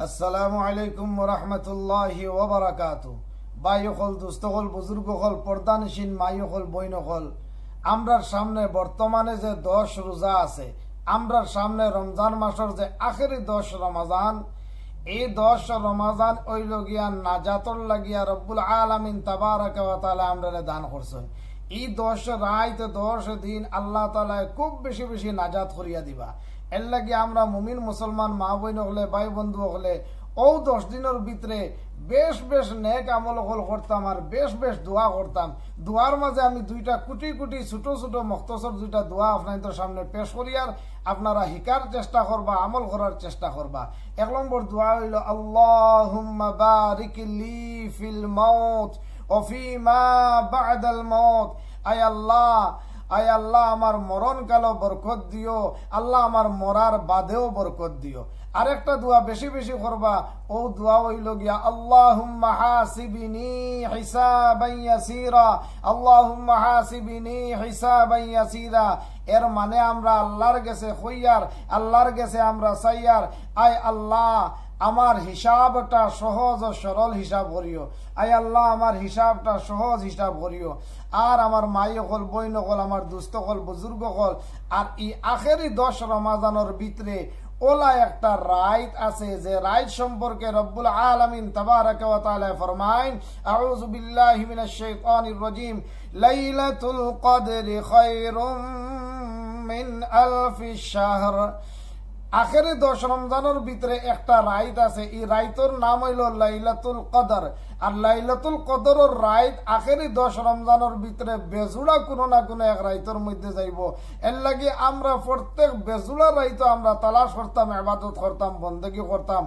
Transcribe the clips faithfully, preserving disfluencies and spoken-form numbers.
আসসালামু আলাইকুম ওয়া রাহমাতুল্লাহি ওয়া বারাকাতু। ভাই অকল, দোস্ত অকল, বুজুর্গ অকল, পর্দানিশীন মাই অকল, বইন অকল, আমরার সামনে বর্তমানে যে দশ রোজা আছে, আমরার সামনে রমজান মাসর যে আখেরি দশ রমাজান, এই দশ রমাজান অইলো গিয়া নাজাতর লাগিয়া রব্বুল আলামিন তাবারাকা ওয়া তাআলা আমরারে দান করছইন। এই দশ রাইত, দশ দিন আল্লাহ তাআলায় খুব বেশি বেশি নাজাত করিয়া দিবা। এর লাগি আমরা মুমিন মুসলমান মা বইন অকলে, ভাই বন্ধু অকলে, অউ দশ দিনর ভিতরে বেশ বেশ নেক আমল অকল করতাম আর বেশ বেশ দোয়া করতাম। দোয়ার মাঝে আমি দুইটা কুটি কুটি ছোট ছোট মখতসর দুইটা দোয়া আপনাইনতর সামনে পেশ করিয়ার, আপনারা হিকার চেষ্টা করবা, আমল করার চেষ্টা করবা। এক নম্বর দোয়া অইলো, আল্লাহুম্মা বারিক লি ফিল মাউত ওয়া ফিমা বাদাল মাউত। আয় আল্লাহ, আয় আল্লাহ, আমার মরণকালো বরকত দিও, আল্লাহ, আমার মরার বাদেও বরকত দিও। আরেকটা দোয়া বেশি বেশি করবা, অউ দোয়া অইলো গিয়া, আল্লাহুম্মা হাসিবনি হিসাবান ইয়াসিরা, আল্লাহুম্মা হাসিবনি হিসাবান ইয়াসিরা। এর মানে আমরা আল্লাহর গেছে কইয়ার, আল্লাহর গেছে আমরা চাইয়ার, আয় আল্লাহ, আমার হিসাবটা সহজ ও সরল হিসাব করিও। আয় আল্লাহ, আমার হিসাবটা সহজ হিসাব করিও। আর আমার মাই অকল, বইন অকল, আমার দোস্ত অকল, বুজুর্গ অকল, আর এই আখেরি দশ রমাজানর ভিতরে অলা একটা রাইত আছে, যে রাইত সম্পর্কে রব্বুল আলামিন তাবারাকা ওয়া তাআলা ফরমাইন, আউযু বিল্লাহি মিনাশ শাইতানির রাজিম, লাইলাতুল কদরি খায়রুম মিন আলফি শাহর। আখেরি দশ রমজানর ভিতরে একটা রাইত আছে, এই রাইতর নাম অইলো লাইলাতুল কদর। আর লাইলাতুল কদরর রাইত আখেরি দশ রমজানর ভিতরে বেজুড়া কুনু না কুনু এক রাইতর মধ্যে যাইবো। এর লাগি আমরা প্রত্যেক বেজুড়া রাইতো আমরা তালাশ করতাম, ইবাদত করতাম, বন্দেগি করতাম।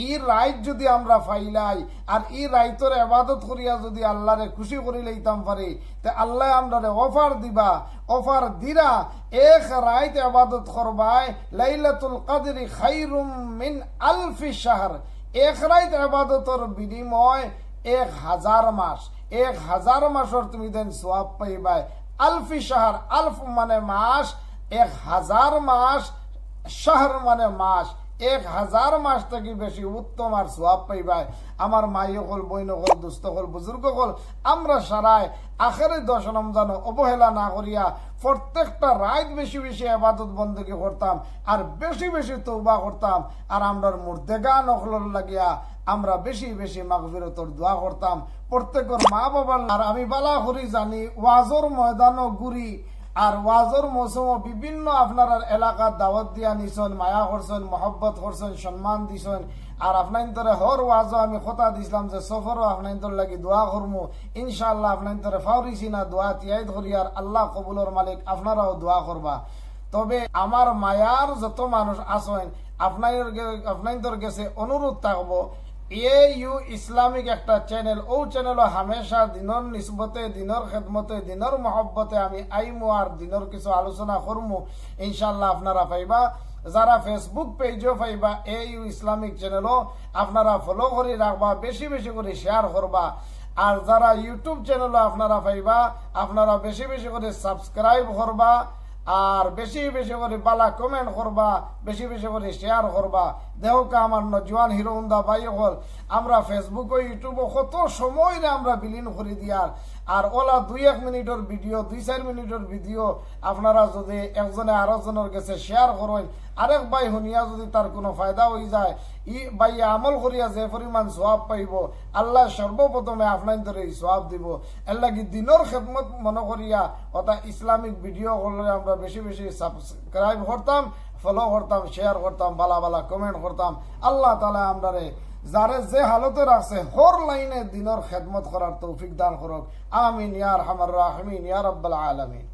ই রাইত যুদি আমরা পাইলাই আর ই রাইতর ইবাদত করিয়া যুদি আল্লাহরে খুশি করি লইতাম পারি, তে আল্লায় আমরারে offer দিবা, offer দিরা, এক রাইত ইবাদত করবায়, লাইলাতুল কদরি খায়রুম মিন আলফি শাহর, এক রাইত ইবাদতর বিনিময় এক হাজার মাস, এক হাজার মাসর তুমি দেন সওয়াব পাইবায়। আলফি শাহর, আলফ মানে মাস, এক হাজার মাস, শাহর মানে মাস, এক হাজার মাস থাকি বেশি উত্তম আর সওয়াব পাইবায়। আমার মাই অকল, বইন অকল, দোস্ত অকল, বুজুর্গ অকল, আমরা সারায় আখেরি দশ রমজানো অবহেলা না করিয়া প্রত্যেকটা রাইত বেশি বেশি ইবাদত বন্দেগি করতাম আর বেশি বেশি তওবা করতাম। আর আমরার মুর্দেগান অকলর লাগিয়া আমরা বেশি বেশি মাগফিরতর দোয়া করতাম। প্রত্যেকর মা বাবার, আর আমি বালা করি জানি, ওয়াজর ময়দানো ঘুরি আর ওয়াজর মৌসুমো বিভিন্ন আপনারার এলাকাত দাওয়াত দিয়া নিছইন, মায়া করছইন, মহব্বত করছইন, সম্মান দিছইন। আর আপনাইনতরে হর ওয়াজো আমি কথা দিছলাম যে সফরো আপনাইনতর লাগি দোয়া করমু। ইনশাআল্লাহ আপনাইনতরে ফাউরিছি না, দোয়া তিয়াইদ করি, আর আল্লাহ কবুলর মালিক, আপনারাও দোয়া করবা। তবে আমার মায়ার যত মানুষ আছইন, আপনাইনতর গে-, আপনাইনতর গেছে অনুরোধ থাকবো, এ ইউ ইসলামিক একটা চ্যানেল, অউ চ্যানেলো হামেশা দিনর নিসবতে, দিনর খেদমতে, দিনর মহব্বতে আমি আইমু আর দিনর কিছু আলোচনা করমু, ইনশাআল্লাহ আপনারা পাইবা। যারা Facebook পেজও পাইবা এ ইউ ইসলামিক চ্যানেলও, আপনারা ফলো করি রাখবা, বেশি বেশি করি শেয়ার করবা। আর যারা YouTube চ্যানেলও আপনারা পাইবা, আপনারা বেশি বেশি করি সাবস্ক্রাইব করবা। আর বেশি বেশি করি বালা কমেন্ট করবা, বেশি বেশি করি শেয়ার করবা। দেখউক্কা আমার নওজোয়ান হিরো হুন্দা ভাই অকল, আমরা Facebook ও YouTube ও কত সময়রে আমরা বিলীন করি দিয়ার। আর অলা দুই এক মিনিটর ভিডিও, দুই চাইর মিনিটর ভিডিও আপনারা যুদি একজনে আরকজনর গেছে শেয়ার করইন, আরেক ভাই হুনিয়া যুদি তার কুনু ফায়দা অই যায়, ই ভাইয়ে আমল করিয়া যে পরিমাণ সওয়াব পাইবো, আল্লায় সর্বপ্রথমে আপনাইনতরে ই সওয়াব দিবো। এর লাগি দিনর খেদমত মনো করিয়া অতা ইসলামিক ভিডিও অকলরে আমরা বেশি বেশি সাবস্ক্রাইব করতাম, ফলো করতাম, শেয়ার করতাম, বালা বালা কমেন্ট করতাম। আল্লাহ তাআলায় আমরারে যারে যে হালতো রাখছে হর লাইনে দিনর খেদমত করার তৌফিক দান করউক। আমিন ইয়া আরহামার রাহিমিন ইয়া রাব্বাল আলামিন।